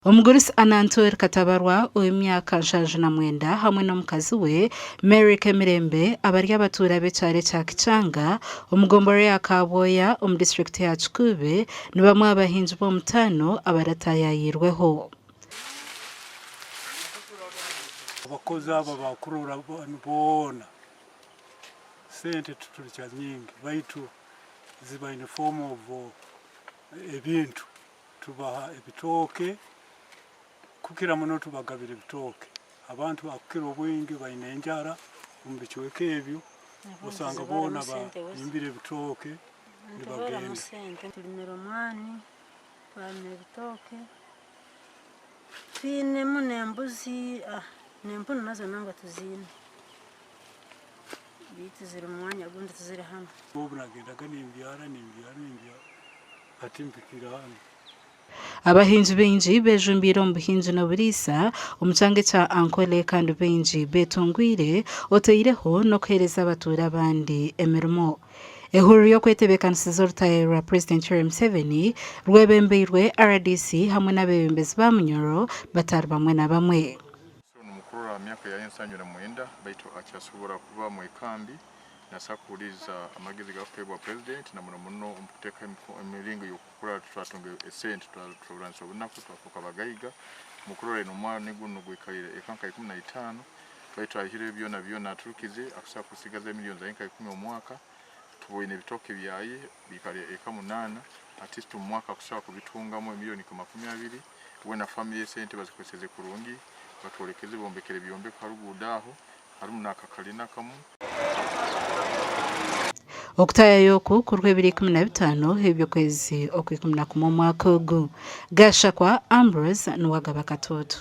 Omugurusi Anantur Katabarwa ow'emyaka 79 hamwe n'omukazi we, Mary Kemirembe abari abatuura b'ekyaro ekya Kichanga omu gomborora ya Kabwoya omu disiturikiti ya Kikuube ni bamwe aha bahingi b'omutaano abarataayaayirweho. Abakozi aba bakurora banu boona sente titurikya nyingi baitu ziba in form of ebintu. Tubaha ebitooke, kukira muno tubagabira ebitooke. Abantu abakukira obwingi baine enjara omu bicweka ebyo, osanga boona bahimbire ebitooke nibagenda. Turimire omwani, twarima ebitooke, twinemu n'embuzi, n'empunu nazo nangwa tuziine beitu ziri omu mwanya gundi tiziri hanu. Obu nagendaga nimbyara, nimbyara, nimbyara. Hati mpikire hanu. Abahingi baingi bejumbiire omu buhingi n'oburiisa omu kyanga ekya Ankole kandi baingi betungwire oteireho n'okuheereza abatuura abandi emirimo. Ehururu y'okwetebeekanisiza orutayo rwa Purezidenti Yoweri Museveni rwebembeirwe rdc hamwe n'abeebembezi ba Munyoro batari bamwe na bamwe. Ono mukuru aha myaka ya 79 baitu akyasobora kuba mwekambi. Naasa kuhuriiriza amagezi garikuheebwa purezidenti na muno muno omu kuteekaho emiringo y'okukura twatunga esente twaburanisa obunaku twafooka abagaiga. Omu kurora eno omwani gunu gwikaire eka nka 15 baitu aihireho byona byona aturukize akusobola kusigaza emiliyoni zaye nka ikumi omu mwaka. Tuboine ebitooke byaye biikara eka munaana at least omu mwaka akusobola kubitungamu emiliyoni nka 20. We na famire ye esente bazikozeseze kurungi batworekeze bombekere ebyombeko ha ruguudo aho. Harimu n'akakarina akamu. Okutaayaaya oku kuriho ebiro 15 eby'okwezi Okwikuminakumwe omwaka ogu. Gashakwa Ambrose niwe agaba akatooto.